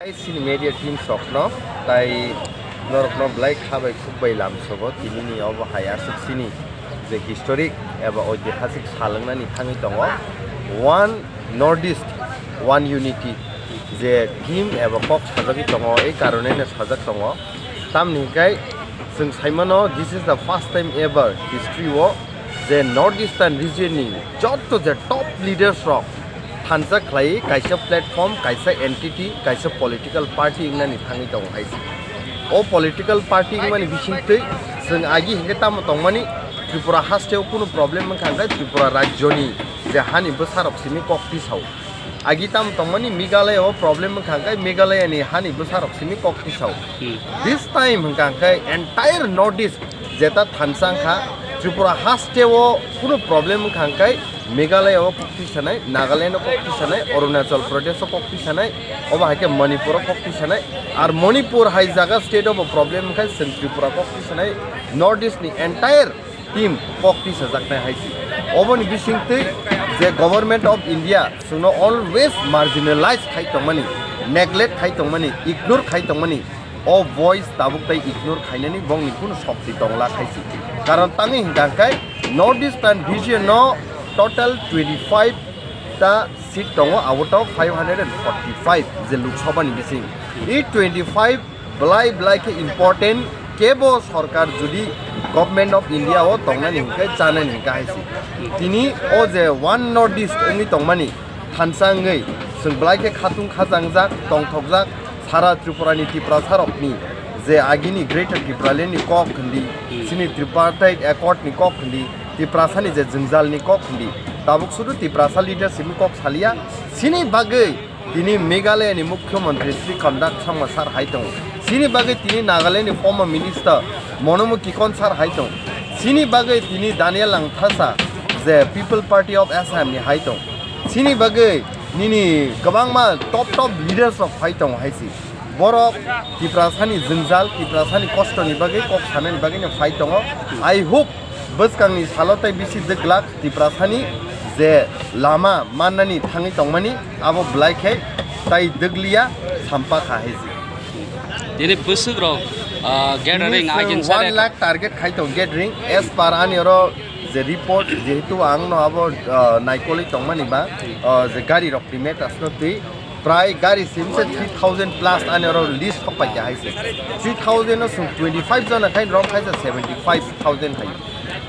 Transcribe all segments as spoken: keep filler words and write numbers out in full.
Hai chini media team sokno, tai norokno belai kha bai khuk bai lamsogo, tinini obo hai aswk chini je historic eba oitihasik sal wngnani thangwi tongo. One North East, one unity je theme eba kok sajagwi tongo, ei karoneno sajak tongo. Tamni hwnkhe chwng saimano, this is the first time ever history o je North Eastern region ni jotto je top leaders rok thansa khlai kaisa platform, kaisa entity, kaisa political party wngnani thangwi tongo hai se. O political party wngmani bisingtwi chwng agi hwnkhe tamo tongmani, Tripura hasteo kunu problem wngkha hwnkhe Tripura rajyoni je hani bwsarok simi kok tisao. Agi tamo tongmani Meghalaya o problem wngkha hwnkhe Meghalaya ni hani bwsarok simi kok tisao. Hmm. This time hwnkha hwnkhe entire North East jeta thansa wngkha, Tripura hasteo kunu problem wngkha hwnkhe Meghalaya o kok tisanai, Nagaland o kok tisanai, Arunachal Pradesh o kok tisanai, obo hai khe Manipur o kok tisanai. Ar Manipur hai jaga state o bo problem wngkha, chwng Tripura kok tisanai, North East ni entire team kok tisajaknai hai se. Oboni bisingtwi je Government of India chwngno always marginalize khai tongmani, neglect khai tongmani, ignore khai tongmani, o voice tabuk tai ignore khainani bongni kunu shokti tongla khai se. Karon tangwi hwnkha hwnkhe North Eastern region no total twenty five ta seat tongo, out of five hundred and forty five je Lok Sabha ni bising. I twenty five belai belai khe important, kebo sorkar jodi Government of India o tongnani hwnkhe chanani hwnkhe hai se. Tini o je one North East wngwi tongmani thansa wngwi chwng belai khe khatung khajangjak, tongthokjak, sara Tripura ni Tiprasa rokni je agini Greater Tipraland ni kok hindi, chini Tripartite Accord ni kok hindi, Tiprasa ni je jwngjal ni kok hindi, tabuk sudu Tiprasa leadership ni kok salia, chini bagwi tini Meghalaya ni Mukhyamantri Sri Conrad Sangma sir hai tongo, chini bagwi tini Nagaland ni former minister Monomu Kikon sir hai tongo, chini bagwi tini Daniel Langthasa je People Party of Assam ni hai tongo, chini bagwi nini kwbangma top top leaders rok phai tongo hai se. Borok Tiprasani jwngjal, Tiprasani kostoni bagwi kok sanani bagwi no phai tongo. I hope bwskangni salo tei bisi dwglak Tiprasani je lama mannani thangwi tongmani abo belai khe tai dwgliya sampakha hai se. Tini bwswk rok, ah, gathering Tini agin chwng sare one lakh target khai tongo gathering as per ani oro je report, jehetu ang no abo, ah, naikolwi tongmani ba, ah, je gari rok ni matters no twi prai gari simse three thousand plus ani oro list thok pai kha hai se. Three thousand no chwng twenty five jona khai rom khai sa seventy five thousand hai.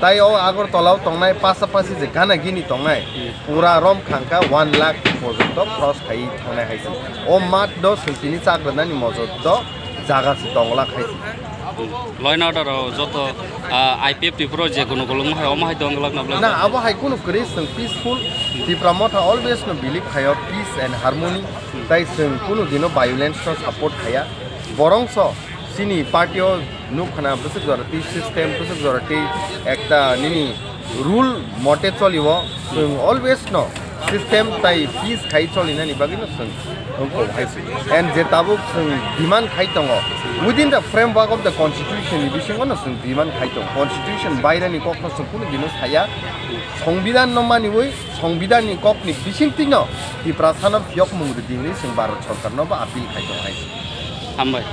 Tai o Agartala o tongnai pasapasi je gana gini tongnai pura rom khangkha one lakh porjonto cross khai thangnai hai se. O mat do chwng tini chak rwnani mojo do jaga se tongla khai se. Law and order o joto, ah, I P F T Pro je kono kolong hai, omo hai tong glak na blak. Na, abo hai kono kwrwi chwng peaceful. Tipra Motha always no believe khayo peace and harmony. Tai chwng kono dino violence no support khaya. Borongso chini party o nuk khana bwswk jora twi system, bwswk jora twi ekta nini rule mote choliwo, chwng always no system tai peace khai cholinani bagwi no chwng wngkho hai se. And je tabuk chwng demand khai tongo, within the framework of the constitution ni bisingo no chwng demand khai tongo. Constitution bairani kok no chwng kunu dino saya. Songbidan no maniwi, songbidan ni kok ni bisingtwi no Tiprasa no phiyok mung rwdi hinwi chwng Bharat Sarkar no bo appeal khai tongo hai se. Hambai.